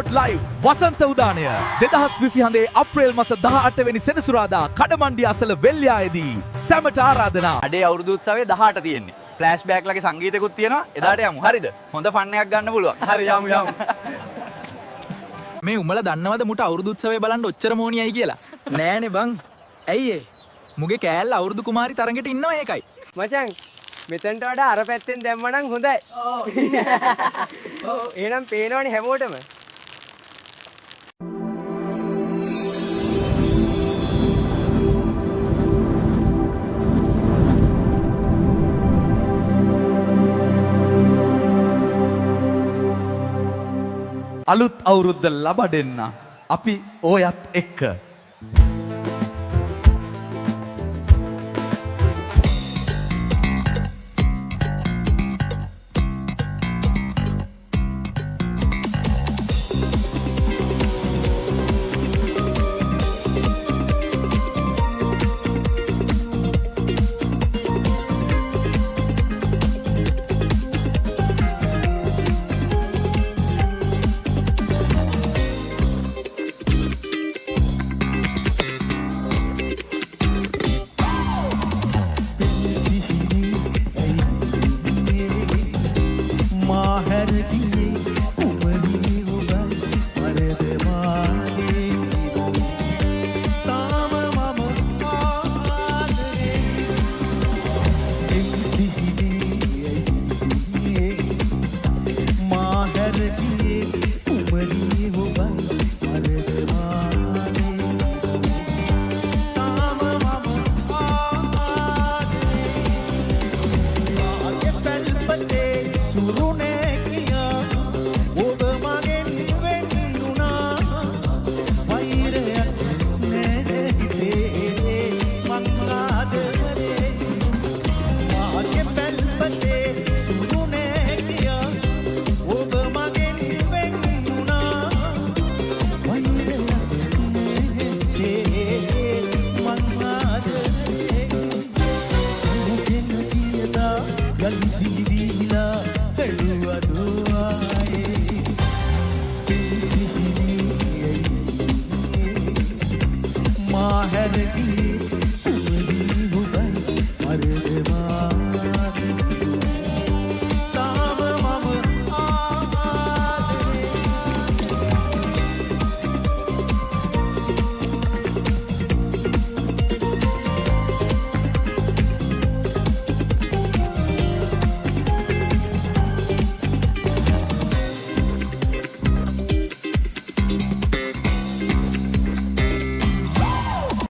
Sport live වසන්ත උදානය 2025 අප්‍රේල් මස 18 වෙනි සෙනසුරාදා කඩමණ්ඩි අසල වෙල්යායේදී සැමට ආරාධනා. අඩේ අවුරුදු උත්සවයේ 18 තියෙන්නේ. ෆ්ලෑෂ් බෑක් ලගේ සංගීතකුත් තියෙනවා. එදාට යමු. හරිද? හොඳ ෆන් එකක් ගන්න පුළුවන්. හරි, යමු යමු. මේ උඹලා දන්නවද මුට අවුරුදු උත්සවය බලන්න ඔච්චර මෝනියයි කියලා? නෑනේ බං. ඇයි ඒ? මුගේ කෑල්ල අවුරුදු කුමාරි තරඟෙට ඉන්නවා ඒකයි. මචං, මෙතනට වඩා අර පැත්තෙන් දැම්මනම් හොඳයි. ඔව්, එහෙනම් පේනවනේ හැමෝටම. අලුත් අවුරුද්ද ලබා දෙන්න අපි ඔයත් එක්ක.